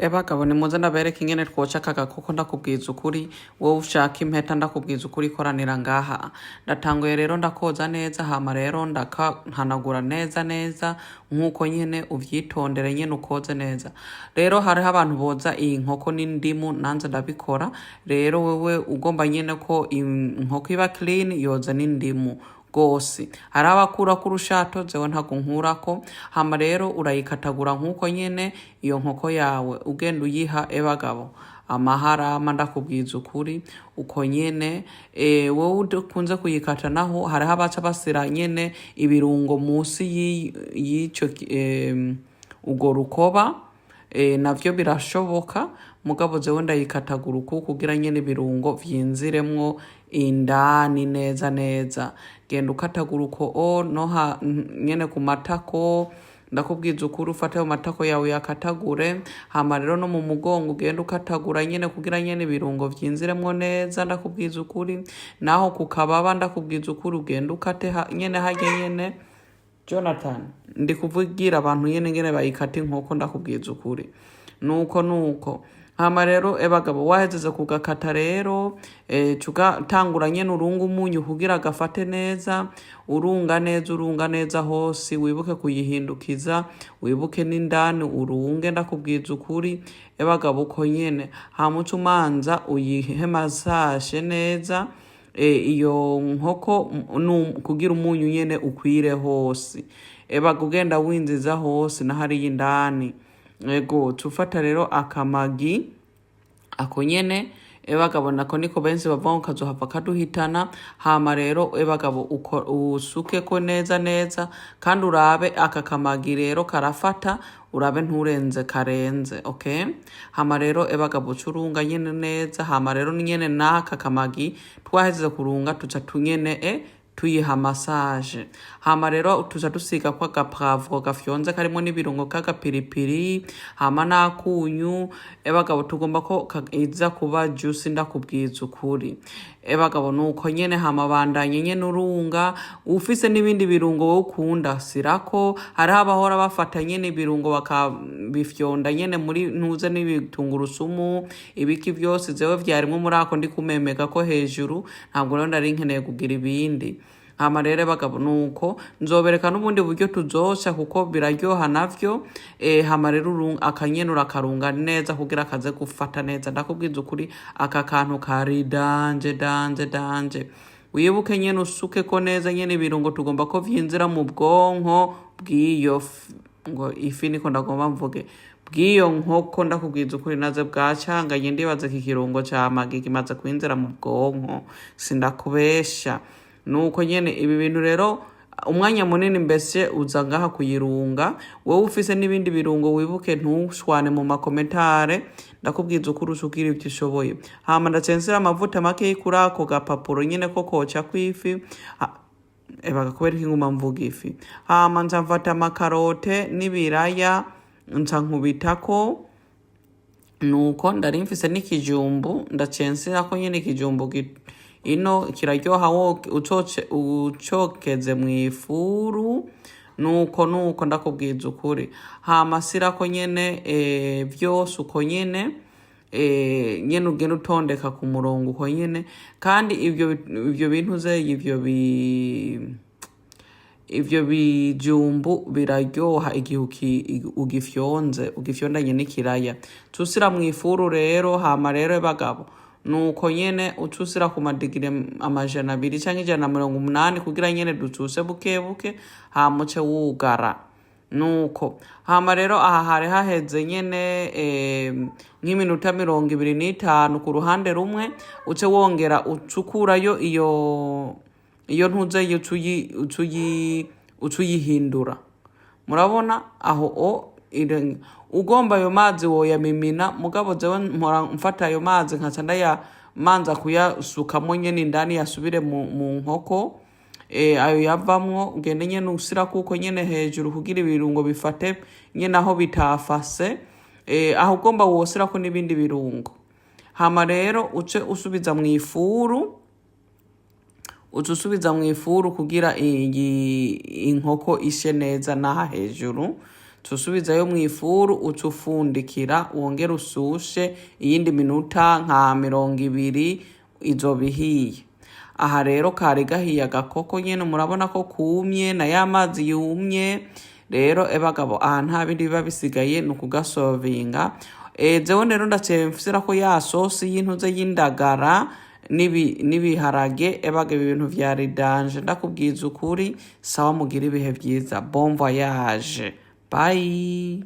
Ebagabo, nimuze ndabereke ingene twoca aka gakoko. Ndakubwiza ukuri, wowe ushaka impeta, ndakubwiza ukuri, koranira ngaha. Ndatanguye rero, ndakoza neza, hama rero ndakahanagura neza neza nk'uko nyene uvyitondere nyene ukoze neza. Rero hariho abantu boza iyi nkoko n'indimu, nanze ndabikora. Rero wewe ugomba nyene ko inkoko iba clean, yoza n'indimu gose. Hari abakurako urushato, jewe ntabwo nkurako. Hama rero urayikatagura nk'uko nyene iyo nkoko yawe, ugenda uyiha, ebagabo, amaharama. Ndakubwiza ukuri, uko nyene wowe udakunze kuyikata naho, hariho abaca basira nyene ibirungo musi y'ico urwo rukoba, navyo birashoboka. Mugabo jewe ndayikatagura uku kugira nyene ibirungo vyinziremwo indani neza neza. Genda ukatagura uko o no ha nyene ku matako. Ndakubwiza ukuri, ufate ayo matako yawe uyakatagure. Hama rero no mu mugongo ugenda ukatagura nyene kugira nyene ibirungo vyinziremwo neza. Ndakubwiza ukuri, naho ku kababa, ndakubwiza ukuri, ugenda ukate nyene harya nyene. Jonathan, ndi kuvugira abantu nyene ngene bayikata inkoko. Ndakubwiza ukuri, nuko nuko. Hama rero, ebagabo, wahezeze kugakata rero, cugatangura nyene urunga umunyu kugira gafate neza. Urunga neza, urunga neza hose, wibuke kuyihindukiza, wibuke n'indani urunge. Ndakubwiza ukuri, ebagabo, uko nyene. Hama uce umanza uyihe massage neza iyo nkoko kugira umunyu nyene ukwire hose. Ebaga, ugenda winziza hose na hariya indani. Ego, tufata rero akamagi ako nyene, ebagabo, nako niko benshi bavuga ngo kazohava kaduhitana. Hama rero, ebagabo, usukeko neza neza, kandi urabe aka kamagi rero karafata, urabe nturenze karenze. Okay, hama rero, ebagabo, uca urunga nyene neza. Hama rero nyene n'aka kamagi twaheze kurunga, tuca tunyene tuyiha massage. Hama rero tuca dusiga ko agapoivron gafyonze karimo n'ibirungo k'agapiripiri, hama n'akunyu. Ebagabo, tugomba ko iza kuba juicy. Ndakubwiza ukuri, ebagabo, nuko nyene. Hama bandanye nyene urunga, ufise n'ibindi birungo wowe ukunda sirako. Hariho abahora bafata nyene ibirungo bakabifyonda nyene muri ntuze n'ibitungurusumu, ibiki vyose. Jewe vyarimwo muri ako ndi kumemeka ko hejuru, ntabwo rero nari nkeneye kugira ibindi. Hama rero, bagabo, nuko nzobereka n'ubundi buryo tuzosha kuko biraryoha navyo. Hama rero akanyene urakarunga neza kugira kaze gufata neza. Ndakubwiza ukuri, aka kantu kari danger, danger, danger. Wibuke nyene usukeko neza nyene ibirungo, tugomba ko vyinzira mu bwonko bw'iyo ngo ifi, niko ndagomba mvuge, bw'iyo nkoko. Ndakubwiza ukuri, naze bwacanganye. Ndibaza iki kirungo ca magi kimaze kwinjira mu bwonko, sindakubesha. Nuko nyene ibi bintu rero umwanya munini mbese uza ngaha kuyirunga. Wowe ufise n'ibindi birungo, wibuke ntushwane mu macommentaires. Ndakubwiza ukuri, ushukira ivyo ushoboye. Hama ndacensera amavuta makeyi kuri ako gapapuro nyene ko koca kw'ifi. Ebaga, kubera ko inguma mvuga ifi. Hama nca mfata amakarote n'ibiraya, nca nkubitako. Nuko ndari mfise n'ikijumbu, ndacensirako nyene ikijumbu ino kiraryoha wo ucokeze mw'ifuru. Nuko nuko, ndakubwiza ukuri. Hama sirako nyene vyose uko nyene, nyene ugenda utondeka ku murongo uko nyene. Kandi ivyo bintu ze ivyo bijumbu biraryoha igihe ugifyonze, ugifyondanye n'ikiraya. Tusira mw'ifuru rero. Hama rero, bagabo, nuko nyene ucusira ku madegrés 200 canke 180 kugira nyene ducuse buke buke. Hama uce wugara. Nuko hama rero aha hari haheze nyene nk'iminota 25 ku ruhande rumwe. Uce wongera ucukurayo iyo ntuze, uca uyihindura. Murabona aho o ugomba ayo mazi woyamimina. Mugabo jewe mpora mfata ayo mazi nkaca ndayamanza kuyasukamo nyene indani, yasubire mu nkoko. Ayo yavamwo ugende nyene usira kuko nyene hejuru kugira ibirungo bifate nyene aho bitafase. Aho ugomba wosirako n'ibindi birungo. Hama rero uce usubiza mw'ifuru, uca usubiza mu ifuru kugira iyi inkoko ishe neza n'aha hejuru. Usubizayo mu ifuru, uca ufundikira, wongere usushe iyindi minota nka 20, izoba ihiye. Aha rero kari gahiye agakoko nyene, murabona ko kumye na ya mazi yumye. Rero ebagabo, aha nta bindi biba bisigaye, ni ukugaservinga. Jewe rero ndaciye mfisirako ya sosi y'intuze y'indagara n'ibiharage. Ebaga, ibi bintu vyari danger, ndakubwiza ukuri. Sawa, mugira ibihe vyiza, bon voyage, bye.